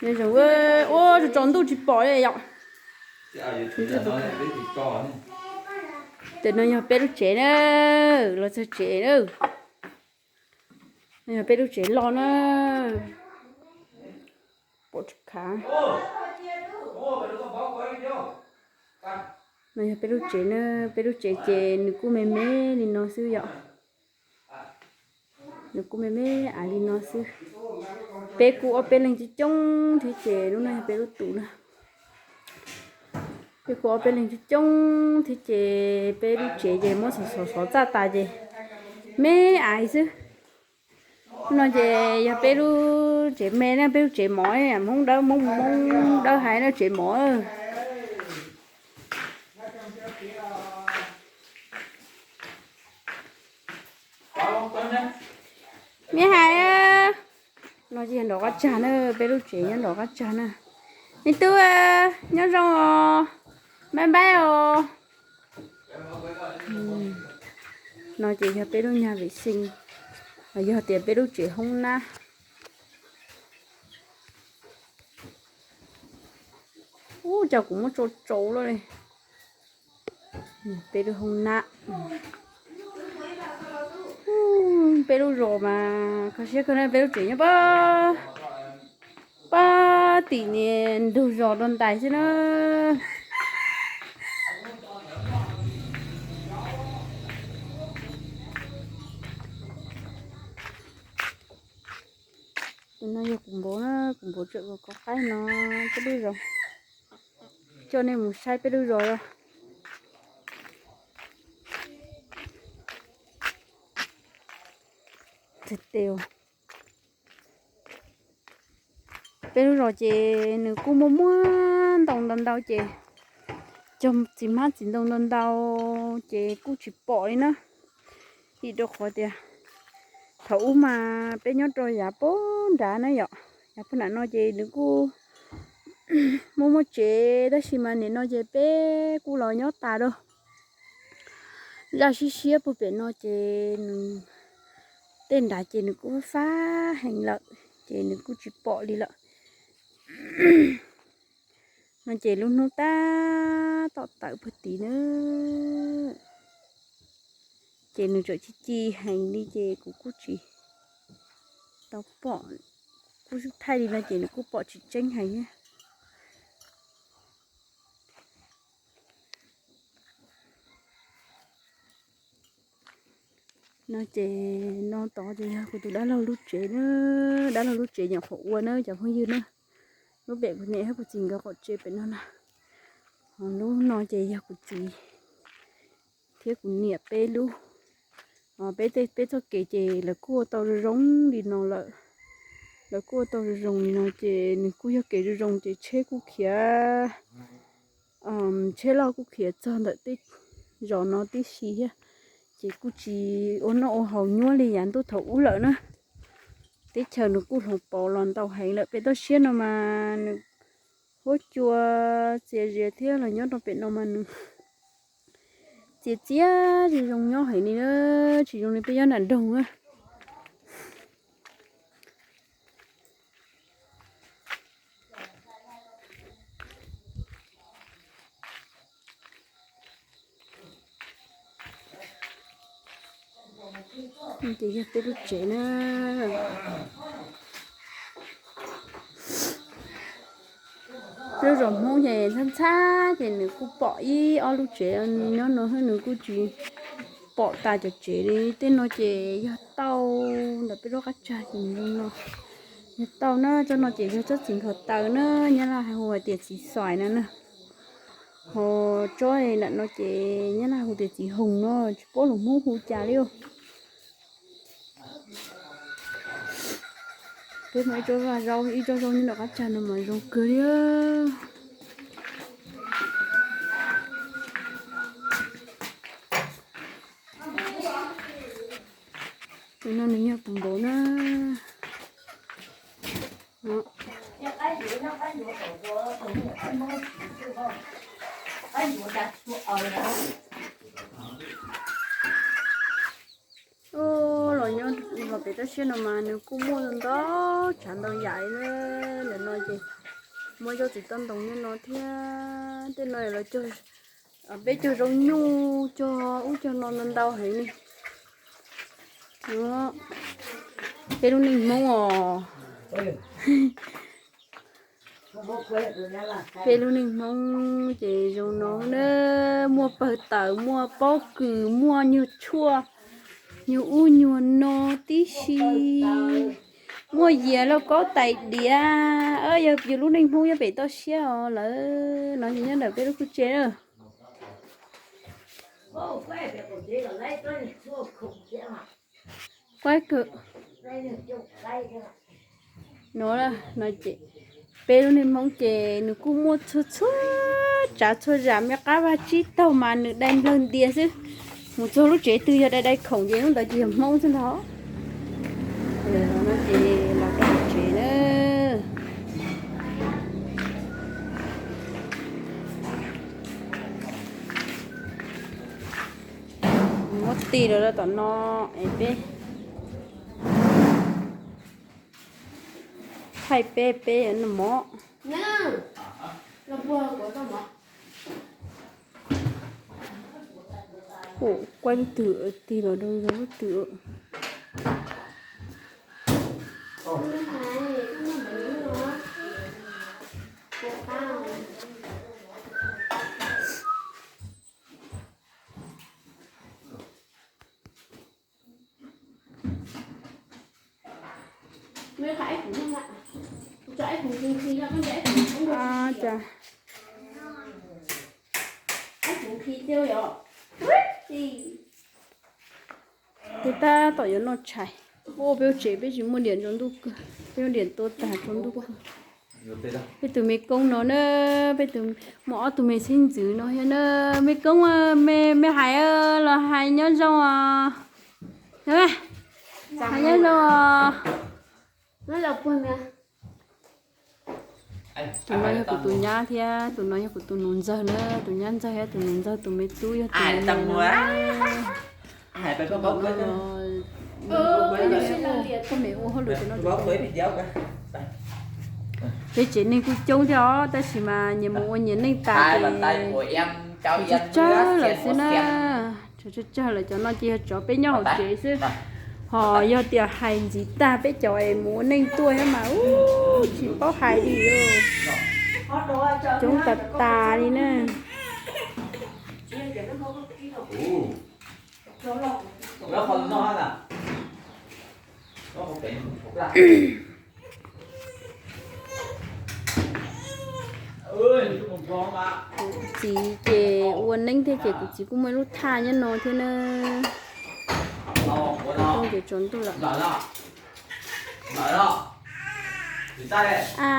Nyob zoo, ua tsaus ntuj tsis pom li yom. Ntawm no yog peb lub tsev na, los txog tsev na. No yog peb lub tsev loj na. Pom tsis khav. No yog peb lub tsev na, peb lub tsev ces nws kuj me me li no xwb yom. Nws kuj me me li no xwb. Peb kuj ob peb leeg coob coob thiab ces lub no yog peb lub tus na. Peb kuj ob peb leeg coob coob thiab ces peb lub tsev ces muab xov xov txaj tas ces me ais xwb. No ces yog peb lub tsev me na, peb lub tsev mov, Hmoob dawb, Hmoob Hmoob dawb hais na, tsev mov. Me hais, no ces nram qab tsag na, peb lub tsev nyob nram qab tsag na. Me tub, nyob zoo os, npaib npaib os. No ces yog peb lub nyag vem xees, los yog tias peb lub tsev hoob nab. Ub, cas kuv muab tso tsau lawm li. Peb lub hoob nab. Peb lub zos mas kho siab kawg na, peb lub tsev nyob pab, pab tim niag ntug zos rau ntais xwb na. Tus no yog kuv npawg na, kuv npawg tseem ua kov qaib no peb lub zos. Coj nej mus saib peb lub zos os. Peb lub zos ces nws kuj muaj muaj ntoo ntau ntau ces cog txiv hmab txiv ntoo ntau ntau ces kuj tsis pom li na. Vim rau qhov tias thaum ub mas peb nyob rau yav puag nrad na yom, yav puag nram no ces nws kuj muaj muaj tsev tab sis mas nim no ces peb kuj los nyob tas lawm. Zaj siab siab puag pem no ces nws, tej nrad ces nws kuj fab heev lawm ces nws kuj tsis pom li lawm. No ces lub hnub tab tom tawm puag tid na, ces nws tseem ci ci heev li ces kuv kuj tsis tau pom, kuj thaij li no ces nws kuj pom tsis tseeb heev thiab. No ces no tod ces yog kuv tus dab laug lub tsev na, dab laug lub tsev nyuam qhuav ua na cov phooj ywg na. Lub pem kuv niam thiab kuv txiv nkawd qhov tsev pem no na. Ho lub no ces yog kuv txiv thiab kuv niam peb lub. Peb tej, peb txoj kev ces lawv kuj ua tau zoo zoo li no lawm. Lawv kuj ua tau zoo zoo li no ces nws kuj yog kev zoo zoo ces tsheb kuj khiav, tsheb loj kuj khiav txog ntawm tej zos no tib si thiab. Ces kuj tsis ua noj ua haus nyuaj li yav ntuj thaum ub lawm na. Teb chaws nws kuj hloov pauv los ntau heev lawm, peb toj siab no mas nws huab cua txias zias thiab los nyob rau pem no mas nws txias txias zoo zoo nyob heev li na, tsis zoo li peb nyob nram nroog na. Ces yog peb lub tsev na. Lub zos Hmoob ces ntxhab ntxhab ces nws kuj pom ib ob lub tsev nyob no xwb, nws kuj tsis pom tas cov tsev li. Tej no ces yog tauj ntawm peb lub qab tsag ces nws zoo no. Yog tauj na, tsob no ces yog tsob txiv nkhaus taw na, Nyab Laj hu hais tias txiv xoais no na. Ho tsob nram no ces Nyab Laj hu tias txiv hoos no, tsis paub lus Hmoob hu cas li. Peb muaj ib tsob vaj zaub, ib tsob zaub nyob nram qab tsag no mas zoo kawg li. Tus no nws yog kuv npawg na. Tab sis no mas nws kuj muaj ntau tsav ntau yam na. Ntawm no ces muaj cov txiv toj ntoo nyob no thiab. Tej no los cog, peb cog zoo nyuj, cog ub cog no ntau ntau heev li. Peb lub neej Hmoob os. Peb lub neej Hmoob ces zoo no na, muaj pawg tawm, muaj pob kws, muaj nyuag tshuaj, nyuag ub nyuag no tib si, muaj yias lauj kaub tais diav. Yog yus lub neej Hmoob nyob pem toj siab os lawm. No ces nyob ntawm peb lub kuj tsev na. Quab kawg. No, no ces peb lub neej Hmoob ces nws kuj muaj txhua txhua tsav txhua yam, me qab vaj tsib taug mas nws dai nplawg ntias xwb. Mus txog lub tsev twg yog dai dai khoom ces lub ntawd ces yog Hmoob xwb ntag. No ces los rau tsev na. Muab tig los rau tom no es peb thaij peb peb noj mov. Ua, kuaj lub twg tig los rau lub twg. Ces tab tom yuav noj tshais. Ua peb lub tsev peb tsis muaj diam tsaus ntuj kawg, peb muaj diam tuaj tag tsaus ntuj kawg. Peb tus me koob no na, peb tus, muaj ob tug me xeeb ntxwv no thiab na. Me koob, me, me hais los hais nyob zoo os. Hais nyob zoo os. Tus no yog kuv tus nyab thiab tus no yog kuv tus nus ntxawg na. Tus nyab ntxawg thiab tus nus ntxawg tus me tub yog tus me no. Peb tsev neeg kuj coob thiab os, tab sis mas nyias mus ua nyias neej tas ces tsawg tsawg lawm xwb na. Tsawg tsawg lawm, cov no ces yog tsov peb nyob hauv tsev xwb. Ho yog tias hais ntxiv tag peb cov es mus ua neej tuaj thiab mas ub tsis paub hais li. Coob tas tas li na. Kuv txiv ces ua neeb thiab ces kuv txiv kuj muaj ib lub thaj nyob no thiab na. Ces tsaus ntuj lawm. A,